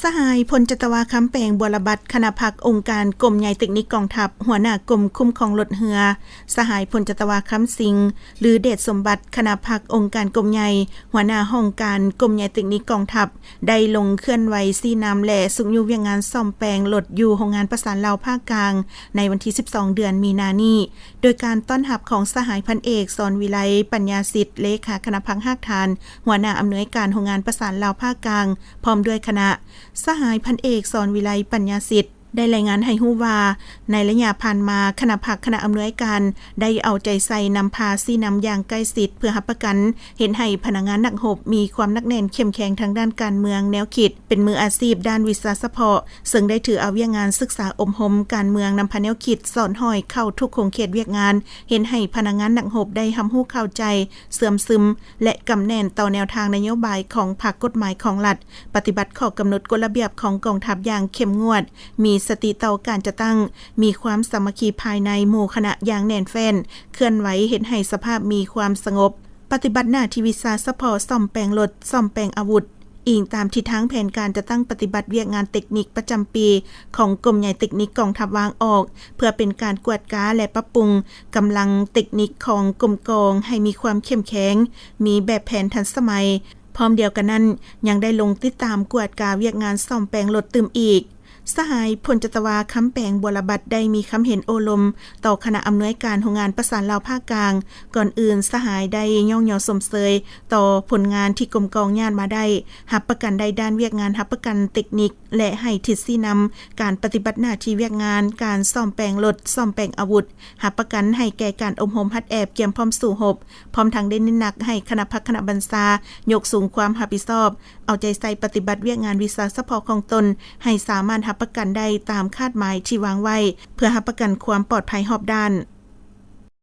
ສະຫາຍ ພົນຈັດຕະວາ ຄຳແປງ ບົວລະບັດ ຄະນະພັກອົງການກົມໃຫຍ່ເຕັກນິກກອງທັບ ຫົວໜ້າກົມຄຸ້ມຄອງລົດເຮືອ, ສະຫາຍ ພົນຈັດຕະວາ ຄຳສິງ ຫຼື ເດດສົມບັດ ຄະນະພັກອົງການກົມໃຫຍ່ ຫົວໜ້າຫ້ອງການກົມໃຫຍ່ເຕັກນິກກອງທັບ ໄດ້ລົງເຄື່ອນໄຫວຊີ້ນຳ ແລະ ຊຸກຍູ້ວຽກງານສ້ອມແປງລົດຢູ່ໂຮງງານປະສານລາວພາກກາງ ໃນວັນທີສິບສອງ ເດືອນມີນານີ້ ໂດຍການຕ້ອນຮັບຂອງສະຫາຍ ພັນເອກ ສອນວິໄລ ປັນຍາສິດ ເລຂາຄະນະພັກຮາກຖານ ຫົວໜ້າອຳນວຍການໂຮງງານປະສານລາວພາກກາງ ພ້ອມດ້ວຍຄະນະ. ສະຫາຍ ພັນເອກ ສອນວິໄລ ປັນຍາສິດ ໄດ້ລາຍງານໃຫ້ຮູ້ວ່າ ໃນໄລຍະຜ່ານມາ ຄະນະພັກຄະນະອຳນວຍການ ໄດ້ເອົາໃຈໃສ່ນຳພາຊີ້ນຳຢ່າງໃກ້ຊິດ ເພື່ອຮັບປະກັນເຮັດໃຫ້ພະນັກງານນັກຮົບມີຄວາມໜັກແໜ້ນເຂັ້ມແຂງທາງດ້ານການເມືອງແນວຄິດ, ເປັນມືອາຊີບດ້ານວິຊາສະເພາະ, ເຊິ່ງໄດ້ຖືເອົາວຽກງານສຶກສາອົບຮົມການເມືອງນຳພາແນວຄິດສອດຫ້ອຍເຂົ້າທຸກຂົງເຂດວຽກງານ, ເຮັດໃຫ້ພະນັກງານນັກຮົບໄດ້ຮັບຮູ້ເຂົ້າໃຈ, ເຊື່ອມຊຶມ ແລະ ກຳແໜ້ນຕໍ່ແນວທາງນະໂຍບາຍຂອງພັກ, ກົດໝາຍຂອງລັດ, ປະຕິບັດຂໍ້ກຳນົດກົດລະບຽບຂອງກອງທັບຢ່າງເຂັ້ມງວດ, ມີສະຕິຕໍ່ການຈັດຕັ້ງ, ມີຄວາມສາມັກຄີພາຍໃນໝູ່ຄະນະຢ່າງແໜ້ນແຟ້ນ, ເຄື່ອນໄຫວເຮັດໃຫ້ສະພາບມີຄວາມສະຫງົບ, ປະຕິບັດໜ້າທີ່ວິຊາສະເພາະ, ສ້ອມແປງລົດ, ສ້ອມແປງອາວຸດ, ອີງຕາມທິດທາງແຜນການຈັດຕັ້ງປະຕິບັດວຽກງານເຕັກນິກປະຈຳປີຂອງກົມໃຫຍ່ເຕັກນິກກອງທັບວາງອອກ, ເພື່ອເປັນການກວດກາ ແລະ ປັບປຸງກຳລັງເຕັກນິກຂອງກົມກອງໃຫ້ມີຄວາມເຂັ້ມແຂງ, ມີແບບແຜນທັນສະໄໝ. ພ້ອມດຽວກັນນັ້ນ, ຍັງໄດ້ລົງຕິດຕາມກວດກາວຽກງານສ້ອມແປງລົດຕື່ມອີກ. ສະຫາຍ ພົນຈັດຕະວາ ຄຳແປງ ບົວລະບັດ ໄດ້ມີຄຳເຫັນໂອ້ລົມຕໍ່ຄະນະອຳນວຍການໂຮງງານປະສານລາວພາກກາງ. ກ່ອນອື່ນ, ສະຫາຍໄດ້ຍ້ອງຍໍຊົມເຊີຍຕໍ່ຜົນງານທີ່ກົມກອງຍາດມາໄດ້, ຮັບປະກັນໄດ້ດ້ານວຽກງານຮັບປະກັນເຕັກນິກ ແລະ ໃຫ້ທິດຊີ້ນຳການປະຕິບັດໜ້າທີ່ວຽກງານການສ້ອມແປງລົດ, ສ້ອມແປງອາວຸດ, ຮັບປະກັນໃຫ້ແກ່ການອົບຮົມຫັດແອບກຽມພ້ອມສູ້ຮົບ, ພ້ອມທັງໄດ້ເນັ້ນໜັກໃຫ້ຄະນະພັກຄະນະບັນຊາຍົກສູງຄວາມຮັບຜິດຊອບ, ເອົາໃຈໃສ່ປະຕິບັດວຽກງານວິຊາສະເພາະຂອງຕົນໃຫ້ສາມາດຮັບປະກັນໄດ້ຕາມຄາດໝາຍທີ່ວາງໄວ້, ເພື່ອຮັບປະກັນຄວາມປອດໄພຮອບດ້ານ.